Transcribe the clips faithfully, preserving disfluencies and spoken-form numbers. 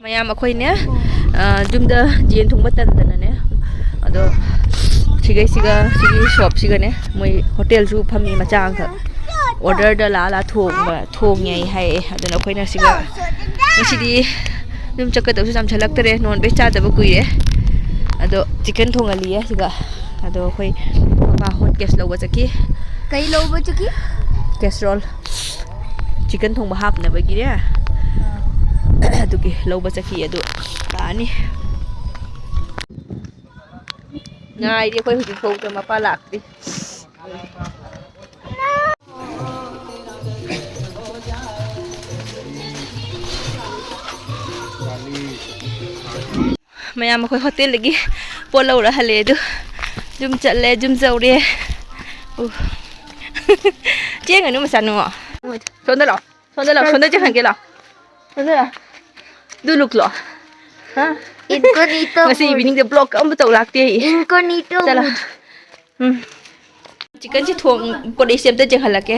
ꯃꯌꯥꯝ ꯑꯩꯈꯣꯏꯅꯦ, ꯑ, ꯌꯨꯝꯗ ꯌꯦꯟ ꯊꯣꯡꯕ ꯇꯟꯗꯅꯅꯦ, ꯑꯗꯣ ꯁꯤꯒꯩꯁꯤꯒ, ꯁꯤꯒꯤ ꯁꯣꯞꯁꯤꯒꯅꯦ, ꯃꯣꯏ ꯍꯣꯇꯦꯜꯁꯨ ꯐꯝꯃꯤ ꯃꯆꯥ ꯑꯃꯈꯛ, ꯑꯣꯔꯗꯔꯗ ꯂꯥꯛꯑ ꯂꯥꯛꯑ ꯊꯣꯡꯕ, ꯊꯣꯡꯉꯦ ꯍꯥꯏꯌꯦ꯫ ꯑꯗꯨꯅ ꯑꯩꯈꯣꯏꯅ ꯁꯤꯒ ꯉꯁꯤꯗꯤ ꯌꯨꯝ ꯆꯠꯀꯗꯕꯁꯨ ꯌꯥꯝꯁꯜꯂꯛꯇꯔꯦ, ꯅꯣꯟ ꯚꯦꯖ ꯆꯥꯗꯕ ꯀꯨꯏꯔꯦ꯫ ꯑꯗꯣ ꯆꯤꯛꯀꯟ ꯊꯣꯡꯍꯜꯂꯤꯌꯦ ꯁꯤꯒ꯫ ꯑꯗꯣ ꯑꯩꯈꯣꯏ ꯄꯄꯥ ꯍꯣꯠ ꯀꯦꯁ ꯂꯧꯕ ꯆꯠꯈꯤ꯫ ꯀꯩ ꯂꯧꯕ ꯆꯠꯈꯤ? ꯀꯦꯁꯔꯣꯜ꯫ ꯆꯤꯛꯀꯟ ꯊꯣꯡꯕ ꯍꯥꯞꯅꯕꯒꯤꯅꯦ꯫ ꯑꯥ꯫ ꯑꯗꯨꯒꯤ ꯂꯧꯕ ꯆꯠꯈꯤ꯫ ꯑꯗꯨ ꯂꯥꯛꯑꯅꯤ꯫ ꯉꯥꯏꯔꯤ ꯑꯩꯈꯣꯏ ꯍꯧꯖꯤꯛ ꯐꯥꯎꯗ ꯃꯄꯥ ꯂꯥꯛꯇ꯭ꯔꯤ꯫ ꯃꯌꯥꯝ ꯑꯩꯈꯣꯏ ꯍꯣꯇꯦꯜꯗꯒꯤ ꯄꯣꯠ ꯂꯧꯔ ꯍꯜꯂꯛꯑꯦ꯫ ꯑꯗꯨ ꯌꯨꯝ ꯆꯠꯂꯦ, ꯌꯨꯝ ꯌꯧꯔꯦ꯫ ꯎ꯫ ꯆꯦꯟꯒꯅꯨ ꯃꯆꯥꯅꯨ꯫ ꯁꯣꯝꯗ ꯂꯥꯛꯑꯣ꯫ ꯁꯣꯝꯗ ꯂꯥꯛꯑꯣ꯫ ꯁꯣꯝꯗ ꯆꯦꯟꯍꯟꯒꯦ ꯂꯥꯛꯑꯣ꯫ ꯁꯣꯝꯗ ꯂꯥꯛꯑꯣ꯫ ꯑꯗꯨ ꯂꯨꯛꯂꯣ? ꯍꯥ? Incognito ꯉꯁꯤ mode꯫ Eveningꯗ vlog ꯑꯃ ꯇꯧ ꯂꯥꯛꯇꯦ꯫ Incognito ꯆꯠꯂꯣ꯫ Mode꯫ ꯎꯝ꯫ ꯆꯤꯛꯀꯟꯁꯤ ꯊꯣꯡ ꯀꯣꯂꯤꯁꯁꯦ ꯑꯝꯇ ꯆꯦꯟꯍꯜꯂꯛꯀꯦ꯫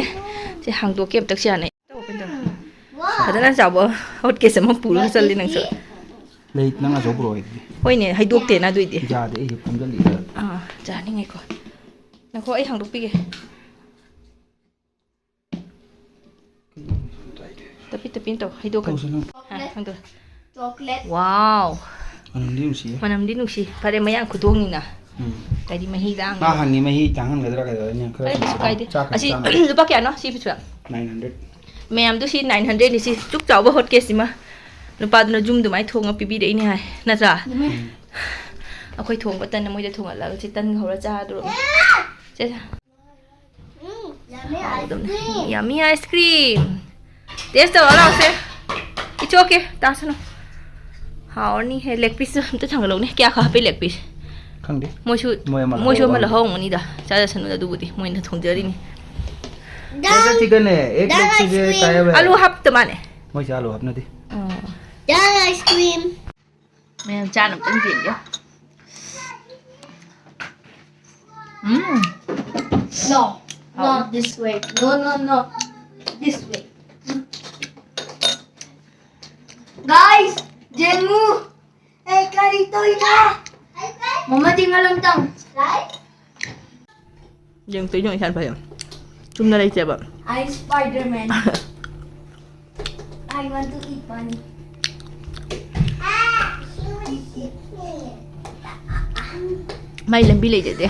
ꯁꯤ ꯍꯥꯡꯗꯣꯛꯀꯦ ꯑꯝꯇ ꯁꯤ ꯍꯥꯟꯅ꯫ ꯐꯖꯅ ꯆꯥꯎꯕ ꯍꯣꯠ ꯀꯦꯁ ꯑꯃ ꯄꯨꯔꯒ ꯆꯠꯂꯤ ꯅꯪꯁꯨ꯫ ꯂꯩ, ꯅꯪ ꯑꯆꯧꯕ ꯄꯨꯔꯛꯑꯣ ꯑꯗꯨꯗꯤ꯫ ꯍꯣꯏꯅꯦ, ꯍꯩꯗꯣꯛꯇꯦꯅ ꯑꯗꯨꯏꯗꯤ꯫ ꯌꯥꯗꯦ, ꯑꯩꯁꯦ ꯐꯝꯖꯜꯂꯤ꯫ ꯑꯥ, ꯆꯥꯅꯤꯡꯉꯦꯀꯣ꯫ ꯉꯥꯏꯈꯣ, ꯑꯩ ꯍꯥꯡꯗꯣꯛꯄꯤꯒꯦ꯫ ꯇꯞꯄꯤ ꯇꯞꯄꯤ ꯇꯧ, ꯍꯩꯗꯣꯛꯀꯅꯤ꯫ ꯇꯧꯁꯅꯨ꯫ ꯑꯥ, ꯍꯥꯡꯗꯣꯛ꯫ Chocolate꯫ ꯋꯥꯎ꯫ ꯃꯅꯝꯗꯤ ꯅꯨꯡꯁꯤꯌꯦ꯫ ꯃꯅꯝꯗꯤ ꯅꯨꯡꯁꯤ꯫ ꯐꯔꯦ, ꯃꯌꯥꯡ ꯈꯨꯊꯣꯡꯅꯤꯅ꯫ ꯎꯝ꯫ ꯀꯔꯤ ꯃꯍꯤ ꯂꯥꯡꯉꯤ? ꯃꯥ ꯍꯪꯉꯤ, ꯃꯍꯤ ꯇꯥꯡꯍꯟꯒꯗ꯭ꯔꯥ ꯀꯩꯗꯧꯔꯦ? ꯀꯩꯁꯨ ꯀꯥꯏꯗꯦ꯫ ꯆꯥꯛ ꯈꯔ ꯑꯁꯤ ꯆꯥꯅꯕ꯫ ꯂꯨꯄꯥ ꯀꯌꯥꯅꯣ ꯁꯤ ꯄꯤꯁꯨ? Nine hundred꯫ ꯃꯌꯥꯝꯗꯨ ꯁꯤ nine hundred ꯅꯤ, ꯁꯤ ꯆꯨꯛ ꯆꯥꯎꯕ ꯍꯣꯠ ꯀꯦꯁꯁꯤꯃ꯫ ꯅꯨꯄꯥꯗꯨꯅ ꯌꯨꯝ ꯑꯗꯨꯃꯥꯏꯅ ꯊꯣꯡꯉ ꯄꯤꯕꯤꯔꯛꯏꯅꯦ ꯍꯥꯏ, ꯅꯠꯇ꯭ꯔꯥ? ꯎꯝ꯫ ꯑꯩꯈꯣꯏ ꯊꯣꯡꯕ ꯇꯟꯅ ꯃꯣꯏꯗ ꯊꯣꯡꯍꯜꯂꯒ ꯁꯤ ꯇꯟ ꯍꯧꯔ ꯆꯥꯗꯣꯔꯕꯅꯤ꯫ ꯁꯦ, ꯁꯦ꯫ ꯎꯝ, yummy ice cream꯫ ꯍꯥꯎꯗꯕꯅꯦ꯫ Yummy ice cream꯫ Taste ꯇꯧꯔ ꯂꯥꯛꯑꯣꯁꯦ꯫ It's okay, ꯇꯥꯁꯅꯨ꯫ ꯍꯥꯎꯔꯅꯤꯍꯦ, leg piece ꯑꯝꯇ ꯊꯥꯡꯒꯠꯂꯛꯎꯅꯦ꯫ ꯀꯌꯥ ꯈꯛ ꯍꯥꯞꯄꯤ leg piece? ꯈꯪꯗꯦ꯫ ꯃꯣꯏꯁꯨ, ꯃꯣꯏ ꯑꯃ ꯃꯣꯏꯁꯨ ꯑꯃ ꯂꯧꯍꯧꯕ ꯂꯧꯍꯧꯔꯝꯒꯅꯤꯗ꯫ ꯆꯥꯖꯁꯅꯨꯗ ꯑꯗꯨꯕꯨꯗꯤ, ꯃꯣꯏꯅ ꯊꯣꯡꯖꯔꯤꯅꯤ꯫ Chicken ꯅꯦ, egg leg piece ꯁꯦ ꯀꯥꯏ ꯍꯥꯏꯕ? ꯑꯂꯨ ꯍꯥꯞꯇ ꯃꯥꯅꯦ꯫ ꯃꯣꯏꯁꯦ ꯑꯂꯨ ꯍꯥꯞꯅꯗꯦ꯫ ꯑꯣ꯫ Done ice cream꯫ ꯃꯌꯥꯝ ꯆꯥꯅꯕ ꯑꯝꯇꯪ ꯌꯦꯡꯒꯦ꯫ ꯎꯝ꯫ No꯫ Not this way. No, no, no. This way. Guys, ꯌꯦꯡꯉꯨ꯫ ꯑꯩ ꯀꯔꯤ ꯇꯧꯔꯤꯅꯣ? ꯃꯃꯥ ꯇꯤꯡꯉꯜ ꯑꯝꯇꯪ꯫ ꯌꯦꯡꯉꯨ, ꯏꯁꯥꯅ ꯐꯩ꯫ ꯆꯨꯝꯅ ꯂꯩꯇꯦꯕ꯫ I Spider-Man. I want to eat bunny. ꯃꯥꯏ ꯂꯝꯕꯤ ꯂꯩꯖꯗꯦ꯫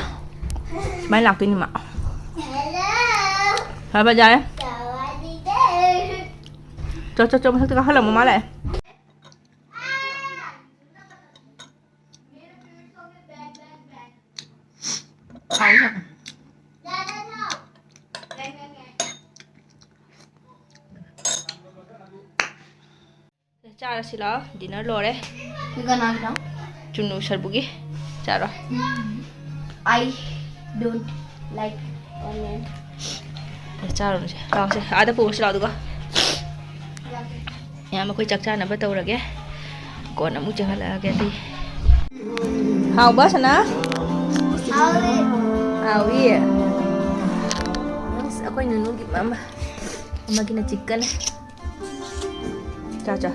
ꯁꯨꯃꯥꯏꯅ ꯂꯥꯛꯇꯣꯏꯅꯤ ꯃꯥ꯫ ꯐꯔꯦ, ꯐꯔꯦ, ꯌꯥꯔꯦ꯫ ꯆꯣ, ꯆꯣ, ꯆꯣ, ꯃꯊꯛꯇ ꯀꯥꯈꯠꯂꯝꯃꯣ, ꯃꯥ ꯂꯥꯛꯑꯦ꯫ ꯆꯥꯔꯁꯤ ꯂꯥꯛꯑꯣ, dinner ꯂꯣꯏꯔꯦ꯫ ꯀꯅꯥꯒꯤꯅꯣ? ꯆꯨꯅꯨ ꯁꯔꯕꯨꯒꯤ꯫ ꯆꯥꯔꯣ꯫ I don't like onion. ꯆꯥꯔꯨꯔꯁꯦ꯫ ꯂꯥꯛꯑꯣꯁꯦ꯫ ꯑꯥꯗ ꯄꯨꯔꯁꯤ ꯂꯥꯛꯑꯣ ꯑꯗꯨꯒ꯫ ꯃꯌꯥꯝ ꯑꯩꯈꯣꯏ ꯆꯥꯛ ꯆꯥꯅꯕ ꯇꯧꯔꯒꯦ꯫ ꯀꯣꯟꯅ ꯑꯃꯨꯛ ꯆꯪꯍꯜꯂꯛꯑꯒꯦ ꯑꯗꯨꯗꯤ꯫ ꯍꯥꯎꯕ ꯁꯅꯥ? ꯍꯥꯎꯋꯦ꯫ ꯍꯥꯎꯏ꯫ ꯑꯁ, ꯑꯩꯈꯣꯏ ꯅꯨꯅꯨꯒꯤ ꯃꯃꯥ ꯑꯃꯒꯤꯅ chicken꯫ ꯆꯥ, ꯆꯥ꯫